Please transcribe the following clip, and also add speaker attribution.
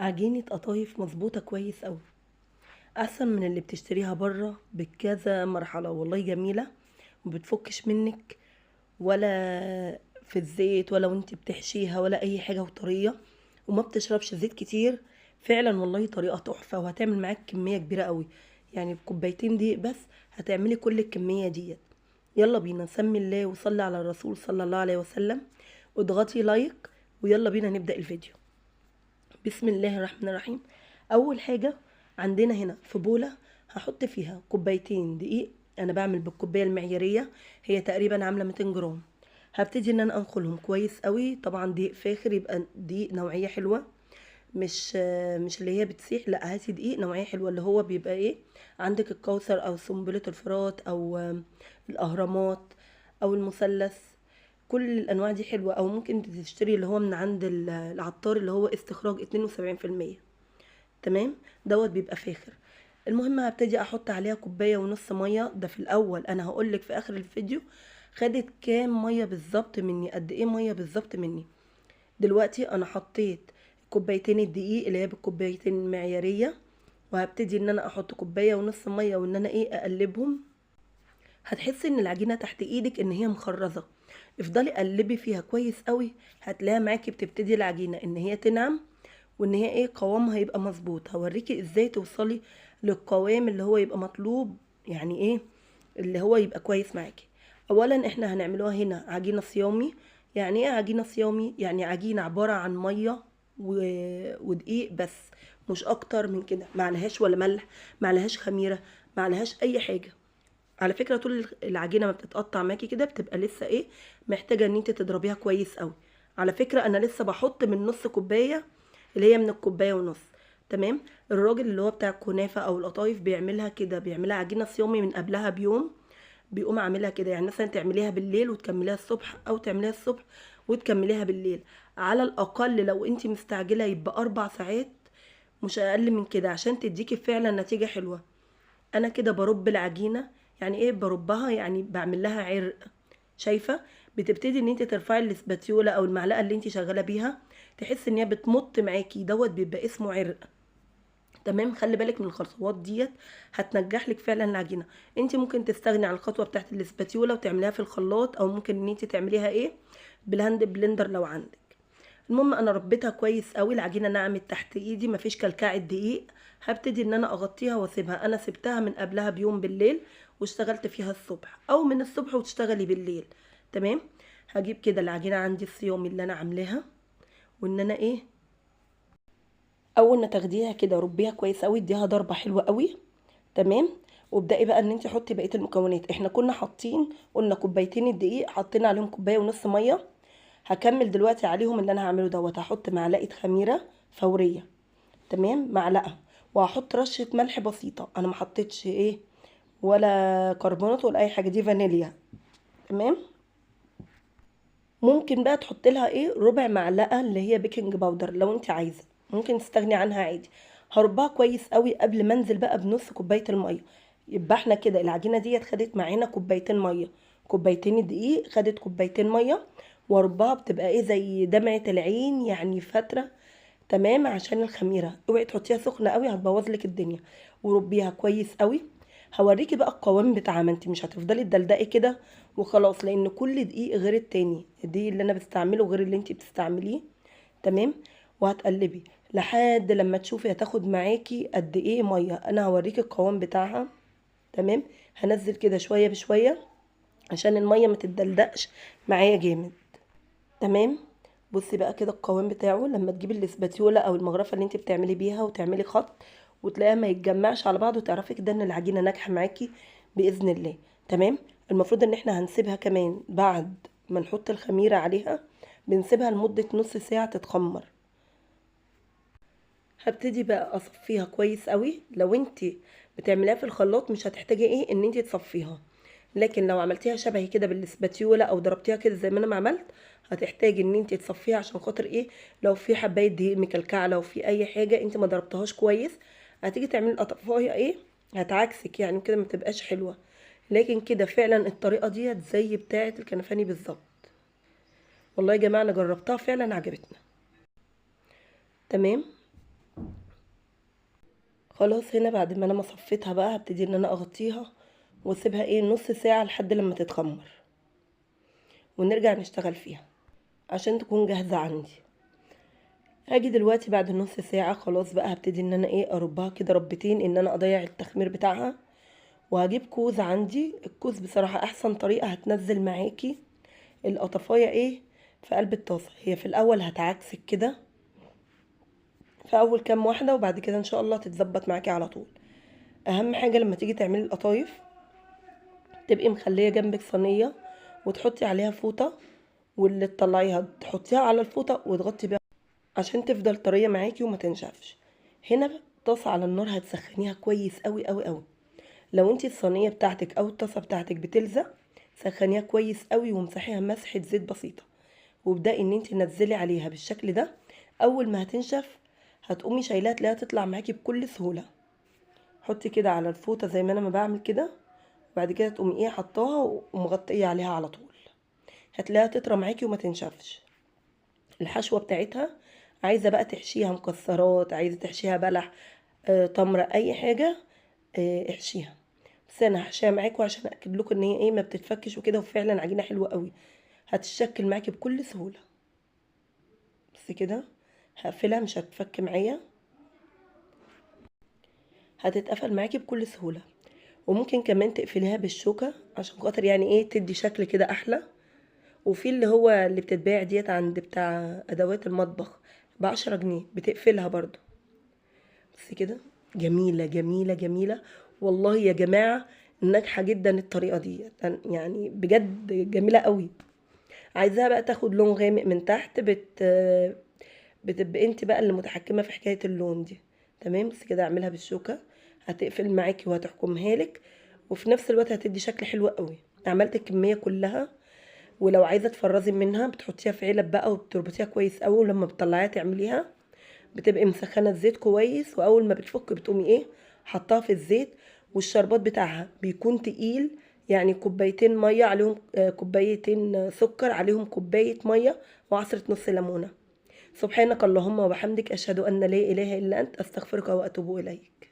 Speaker 1: عجينة قطايف مظبوطة كويس أوي، أحسن من اللي بتشتريها بره بكذا مرحلة. والله جميلة ومبتفكش منك ولا في الزيت ولا وانت بتحشيها ولا أي حاجة، وطرية وما بتشربش زيت كتير. فعلا والله طريقة تحفة، وهتعمل معاك كمية كبيرة قوي، يعني بكوبايتين دقيق بس هتعملي كل الكمية ديت. يلا بينا نسمي الله وصلي على الرسول صلى الله عليه وسلم، واضغطي لايك، ويلا بينا نبدأ الفيديو. بسم الله الرحمن الرحيم. اول حاجة عندنا هنا في بولة هحط فيها كوبايتين دقيق، انا بعمل بالكوباية المعيارية، هي تقريبا عاملة 200 جرام. هبتدي ان انا انخلهم كويس قوي. طبعا دقيق فاخر، يبقى دقيق نوعية حلوة، مش اللي هي بتسيح، لا هاتي دقيق نوعية حلوة اللي هو بيبقى ايه عندك، الكوثر او سنبلة الفرات او الاهرامات او المثلث، كل الانواع دي حلوة. او ممكن تشتري اللي هو من عند العطار اللي هو استخراج اتنين وسبعين في المية، تمام، دوت بيبقى فاخر. المهم هبتدي احط عليها كوباية ونص مية، ده في الاول، انا هقولك في اخر الفيديو خدت كام مية بالظبط مني، قد ايه مية بالظبط مني. دلوقتي انا حطيت كوبايتين الدقيق اللي هي بالكوبايتين المعيارية، وهبتدي ان انا احط كوباية ونص مية وان انا ايه اقلبهم. هتحسي ان العجينة تحت ايدك ان هي مخرزة، افضلي قلبي فيها كويس قوي، هتلاقيها معاكي بتبتدي العجينة ان هي تنعم وان هي ايه قوامها يبقى مظبوط. هوريكي ازاي توصلي للقوام اللي هو يبقى مطلوب، يعني ايه اللي هو يبقى كويس معاكي. اولا احنا هنعملوها هنا عجينة صيامي. يعني ايه عجينة صيامي؟ يعني عجينة عبارة عن مية ودقيق بس، مش اكتر من كده، ما عليهاش ولا ملح، ما عليهاش خميرة، ما عليهاش اي حاجة. على فكرة طول العجينة ما بتتقطع معاكي كده بتبقى لسه ايه محتاجة ان انت تضربيها كويس قوي. على فكرة انا لسه بحط من نص كوباية اللي هي من الكوباية ونص، تمام. الراجل اللي هو بتاع الكنافة او القطايف بيعملها كده، بيعملها عجينة صيامي من قبلها بيوم، بيقوم عاملها كده. يعني مثلا تعمليها بالليل وتكمليها الصبح، او تعمليها الصبح وتكمليها بالليل. على الاقل لو انت مستعجلة يبقى 4 ساعات، مش اقل من كده، عشان تديكي فعلا نتيجة حلوة. انا كده برب العجينة. يعني ايه بربها؟ يعني بعمل لها عرق. شايفة؟ بتبتدي ان انت ترفعي الاسباتيولا او المعلقة اللي انت شغالة بيها، تحس ان هي بتمط معاكي، دوت بيبقى اسمه عرق، تمام. خلي بالك من الخطوات ديت، هتنجح لك فعلا العجينة. انت ممكن تستغني عن الخطوة بتاعت الاسباتيولا وتعمليها في الخلاط، او ممكن ان انت تعمليها ايه بال hand blender لو عندك. المهم انا ربيتها كويس قوي، العجينة نعمت تحت ايدي، مفيش كلكعه دقيق. هبتدي ان انا اغطيها واسيبها. انا سبتها من قبلها بيوم بالليل واشتغلت فيها الصبح، او من الصبح وتشتغلي بالليل، تمام. هجيب كده العجينة عندي الصيامي اللي انا عاملاها، وان انا ايه اول ما تاخديها كده ربيها كويس قوي، اديها ضربه حلوة قوي، تمام. وابداي بقى ان انت حطي بقية المكونات. احنا كنا حاطين قلنا كوبايتين الدقيق، حطينا عليهم كوباية ونص مية. هكمل دلوقتي عليهم اللي انا هعمله دوت. هحط معلقه خميره فورية، تمام، معلقه، وهحط رشه ملح بسيطة. انا ما حطيتش ايه ولا كربونات ولا اي حاجة، دي فانيليا، تمام. ممكن بقى تحط لها ايه ربع معلقه اللي هي baking powder لو انت عايزه، ممكن تستغني عنها عادي. هربها كويس قوي قبل ما انزل بقى بنص كوباية المية. يبقى احنا كده العجينة ديت خدت معانا كوبايتين مية، كوبايتين دقيق خدت كوبايتين مية، واربها بتبقى ايه زي دمعه العين، يعني فترة، تمام، عشان الخميره. اوعي تحطيها سخنة قوي هتبوظ لك الدنيا. وربيها كويس قوي. هوريكي بقى القوام بتاعها، ما انت مش هتفضلي تدلدقي كده وخلاص، لان كل دقيق غير التاني، الدقيق اللي انا بستعمله غير اللي انت بتستعمليه، تمام. وهتقلبي لحد لما تشوفي هتاخد معاكي قد ايه مية. انا هوريكي القوام بتاعها، تمام. هنزل كده شوية بشوية عشان المية ما تتدلدقش معايا جامد، تمام. بصي بقى كده القوام بتاعه، لما تجيبي الاسباتيولا او المغرفه اللي انت بتعملي بيها وتعملي خط وتلاقيها ما يتجمعش على بعضه، تعرفي كده ان العجينة ناجحة معاكي باذن الله، تمام. المفروض ان احنا هنسيبها كمان بعد ما نحط الخميره عليها، بنسيبها لمدة نص ساعة تتخمر. هبتدي بقى اصفيها كويس قوي. لو انت بتعمليها في الخلاط مش هتحتاجي ايه ان انت تصفيها، لكن لو عملتيها شبهي كده بالاسباتيولا او ضربتيها كده زي ما انا ما عملت، هتحتاجي ان انت تصفيها عشان خاطر ايه لو في حبايه دقيق مكلكعه، لو في اي حاجة انت ما ضربتهاش كويس، هتيجي تعملي القطفايه ايه هتعكسك يعني كده، ما تبقاش حلوة. لكن كده فعلا الطريقة ديت زي بتاعه الكنفاني بالظبط. والله يا جماعة انا جربتها فعلا عجبتنا، تمام. خلاص هنا بعد ما انا ما صفيتها بقى هبتدي ان انا اغطيها واسيبها ايه نص ساعة لحد لما تتخمر، ونرجع نشتغل فيها عشان تكون جاهزة عندي. هاجي دلوقتي بعد نص ساعة خلاص بقى هبتدي ان انا ايه اربها كده ربتين، ان انا اضيع التخمير بتاعها. وهجيب كوز عندي، الكوز بصراحة احسن طريقة هتنزل معاكي القطفاية ايه في قلب الطاسة. هي في الاول هتعكسك كده في اول كام واحدة، وبعد كده ان شاء الله تتظبط معاكي على طول. اهم حاجة لما تيجي تعملي القطايف تبقي مخلية جنبك صينية وتحطي عليها فوطة، واللي تطلعيها تحطيها على الفوطة وتغطي بيها عشان تفضل طرية معاكي وما تنشفش. هنا طاسة على النار هتسخنيها كويس قوي قوي قوي. لو انتي الصينية بتاعتك او الطاسة بتاعتك بتلزق سخنيها كويس قوي وامسحيها مسحة زيت بسيطة، وابدأي ان انتي تنزلي عليها بالشكل ده. اول ما هتنشف هتقومي شايلاها تلاقيها تطلع معاكي بكل سهولة. حطي كده على الفوطة زي ما انا ما بعمل كده، وبعد كده تقومي ايه حطاها ومغطية عليها على طول، هتلاقيها تطرى معاكي وما تنشفش. الحشوة بتاعتها عايزة بقى تحشيها مكسرات، عايزة تحشيها بلح، تمر، اي حاجة، احشيها. بس انا هحشيها معاكم عشان اكد لكم ان هي ايه ما بتتفكش وكده، وفعلا عجينة حلوة قوي هتتشكل معاكي بكل سهولة. بس كده هقفلها مش هتفك معايا، هتتقفل معاكي بكل سهولة. وممكن كمان تقفليها بالشوكة عشان خاطر يعني ايه تدي شكل كده احلى. وفي اللي هو اللي بتتباع ديت عند بتاع ادوات المطبخ ب10 جنيه بتقفلها برضو. بس كده جميلة جميلة جميلة والله يا جماعة، ناجحة جدا الطريقة دي، يعني بجد جميلة قوي. عايزاها بقى تاخد لون غامق من تحت، بتبقي انت بقى اللي متحكمة في حكاية اللون دي. تمام. بس كده اعملها بالشوكة هتقفل معاكي وهتحكمها لك، وفي نفس الوقت هتدي شكل حلو قوي. عملت الكمية كلها، ولو عايزة تفرزي منها بتحطيها في علب بقى وبتربطيها كويس قوي، ولما بتطلعيها تعمليها بتبقي مسخنة الزيت كويس، واول ما بتفك بتقومي ايه حطاها في الزيت. والشربات بتاعها بيكون تقيل، يعني كوبايتين مية عليهم، كوبايتين سكر عليهم كوباية مية وعصرة نص ليمونة. سبحانك اللهم وبحمدك، أشهد أن لا إله إلا أنت، أستغفرك وأتوب إليك.